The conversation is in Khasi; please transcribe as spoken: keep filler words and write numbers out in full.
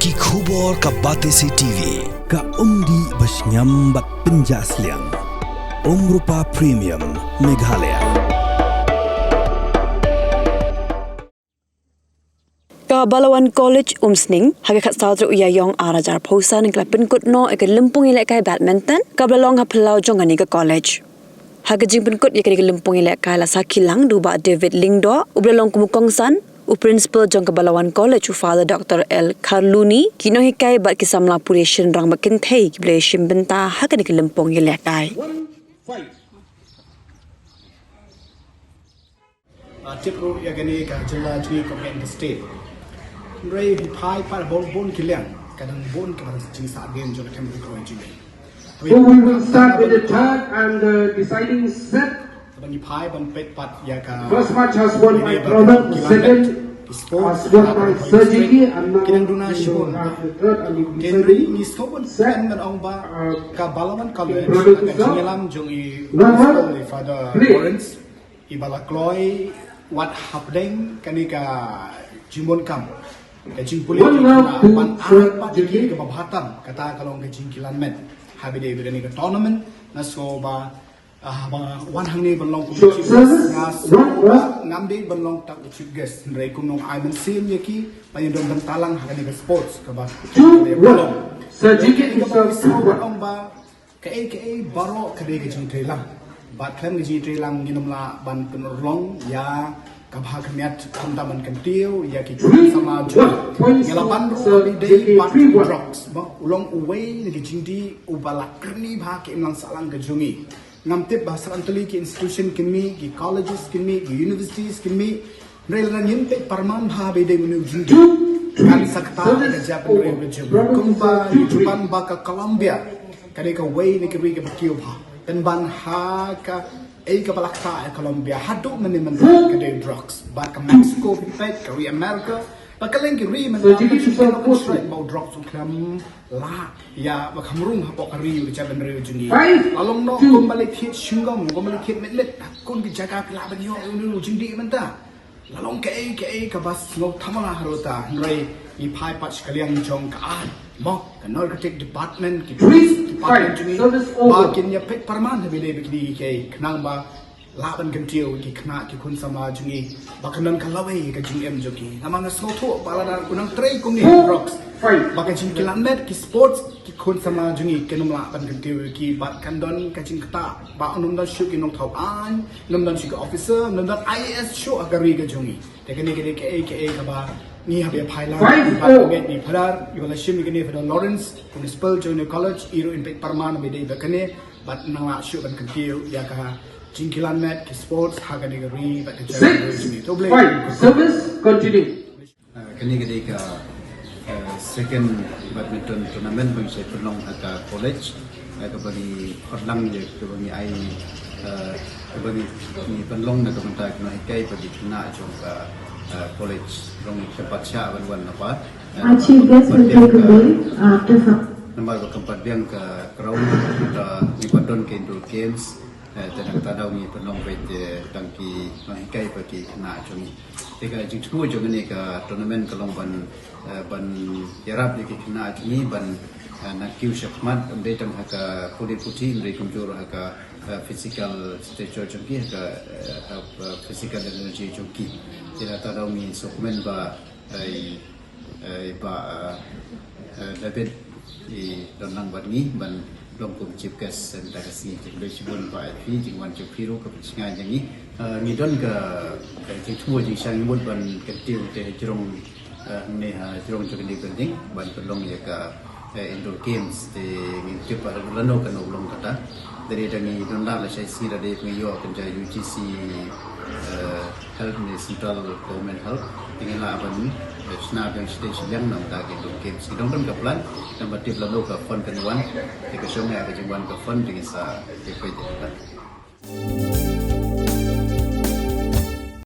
Ki khubor ka Batesi T V, ka umdih ba shngiam bad pynjah sliang. Umrupa Premium, Meghalaya. Ka Balawan College Umsning, ha ka khatsaw tarik u Ïaïong ar hajar arphew san, ka la pynkut noh ïa ka lympung ïalehkai badminton kaba la long ha phyllaw jong kane ka college. Ha ka jingpynkut ïa kane ka lympung ïalehkai la sakhi lang da u Bah David Lyngdoh, uba la long kum u kongsan, u principal jong ka Balawan College, u Father Doctor L Kharluni, ki nonghikai bad ki samla pule shynrang ba kynthei kiba la ïashim bynta ha kane ka lympung ïalehkai. Ah, tip ruh ïa kane ka jylla jong ngi kum ka state. Hynrei phi phai pat bun bun ki liang, ka dang bun kaba dang jingsah dien jong ka temporary jong ngi. Who we will start with the third and the deciding set. Kaba ngi phai ban peit pat ïa ka First match has won by Proverb, second has won by Sergiki, and now we have the third and the deciding set. Ngi sngewbha ban ong ba ka Balawan College, ka jingïalam jong i Father Lawrence, i ba la kloi wat hapdeng kane ka jingbunkam, ka jingpule jong ka, ban ai pat ïa ki kaba bha tam, kata ka long ka jingkilan met ha ba dei ba dei kane ka tournament. Nga sngewbha, ah, ba wan hangne ban long kum chief guest, nga sngewbha ngam dei ban long tang chief guest, hynrei kum nong ai mynsiem ïa ki ban ïadon bynta lang ha kane ka sports kaba. Sir G K, kaba sngewbha ban ong ba kaei kaei baroh ka dei ka jingtreilang. Bad khlem ka jingtreilang ngin ym lah ban pynurlong ïa ka bha ka miat, khamtam ban kyntiew ïa ki khun samla jong ngi. Ngi la ban ruh ba dei bad drugs, ba u long uwei na ki jingdih uba la kyrni bha ka imlang sahlang ka jong ngi. Ngam tip ba san tylli ki institution kin mih, ki colleges kin mih, ki universities kin mih. Hynrei lada ngim peit pyrman bha ba dei mano u jingdih, kan sa kata ka jingpynrem ka jong ngi. Kumba ngi ju ban ba ka Colombia ka dei kawei na ki ri kaba kiew bha. Pynban ha kaei kaba la ktah ïa Colombia haduh mynne mynta ka dei drugs. Bad ka Mexico phi peit, ka ri America, bad kylleng ki ri mynta ka jingpynrem ba u drugs u khlem lah ïa ba kham rung hapoh ka ri ka jaitbynriew jong ngi. La long noh kumba leit thied shyngom, kumba leit thied mitmit ha kum ki jaka phi lah ban ïoh ïa u jingdih mynta. La long kaei kaei kaba sngewthuh ma la haruta, hynrei ngi phai pat sha ka liang jong ka aiñ, mo, ka narcotic department, ki police department jong ngi, ba kin ïa peit pyrman ha ba dei ba kine ki kaei, khnang ba lah ban kyntiew ki khynnah ki khun samla jong ngi ba kan don ka lawei ka jingim jong ki. Namar nga sngewthuh ba lada u nang trei kumne drugs, ba ka jingkilan met, ki sports, ki khun samla jong ngi kin ym lah ban kyntiew ïa ki, bad kan don ka jingktah ba un ym don shuh ki nongthaw aiñ, un ym don shuh ki officer, un ym don I A S shuh ha ka ri ka jong ngi. Te kane ka dei kaei kaei kaba ngi hap ïa phai lang, bad ngi ngeit ngi phadar, ïa ba la shim ïa kane Father Lawrence, principal jong kane college, i ruh in peit pyrman ba dei ba kane, bad nang lah shuh ban kyntiew ïa ka jingkilan met, ki sports ha kane ka ri bad ka jaitbynriew jong ngi. To Blei. Service continue. Ah, kane ka dei ka, ah, second badminton tournament ba ngi sa pynlong ha ka college. Ah, kaba ngi khot lang ïa kaba ngi ai, ah, kaba ngi, ngi pynlong na ka bynta ki nonghikai bad ki khynnah jong ka, ah, college. Long ka pat shah ban wan na pa. Ah, our chief guest will take a break after some. Namar ba kam pat biang ka ground, ah, ngi pat don ka indoor games. Eh, te na kata daw ngi pynlong beit, eh, tang ki nonghikai bad ki khynnah jong ngi. Te ka jingthmu jong kane ka tournament ka long ban, eh, ban ïarap ïa ki khynnah jong ngi ban, eh, nang kiew shakhmat, ym dei tang ha ka pule puthi, hynrei kumjuh ruh ha ka, eh, physical stature jong ki, ha ka, eh, ha, eh, physical energy jong ki. Te na kata daw ngi sngewkmen ba, eh, eh, i Bah, eh, eh, David i don lang bad ngi ban long kum chief guest mynta ka sngi. Te khublei shibun Bah ïa phi, jingwan jong phi ruh ka pynsngew ïa ngi. Eh, ngi don ka, ka jingthmu jingsngewbha ban kyntiew te jrong, eh, hangne ha jrong jong kane ka building ban pynlong ïa ka, eh, indoor games, te ngim tip ba lano kan long kata. Te dang ngi don lad lashai sngi lada ngi ïoh kynja U G C, eh, help ne central government help, te ngi lah ban, eh, shna biang stage biang na ka indoor games. Ngi dang don ka plan, naba tip lano ka fund kan wan, te ka shong ïa ka jingwan ka fund te ngin sa tip ïa ka.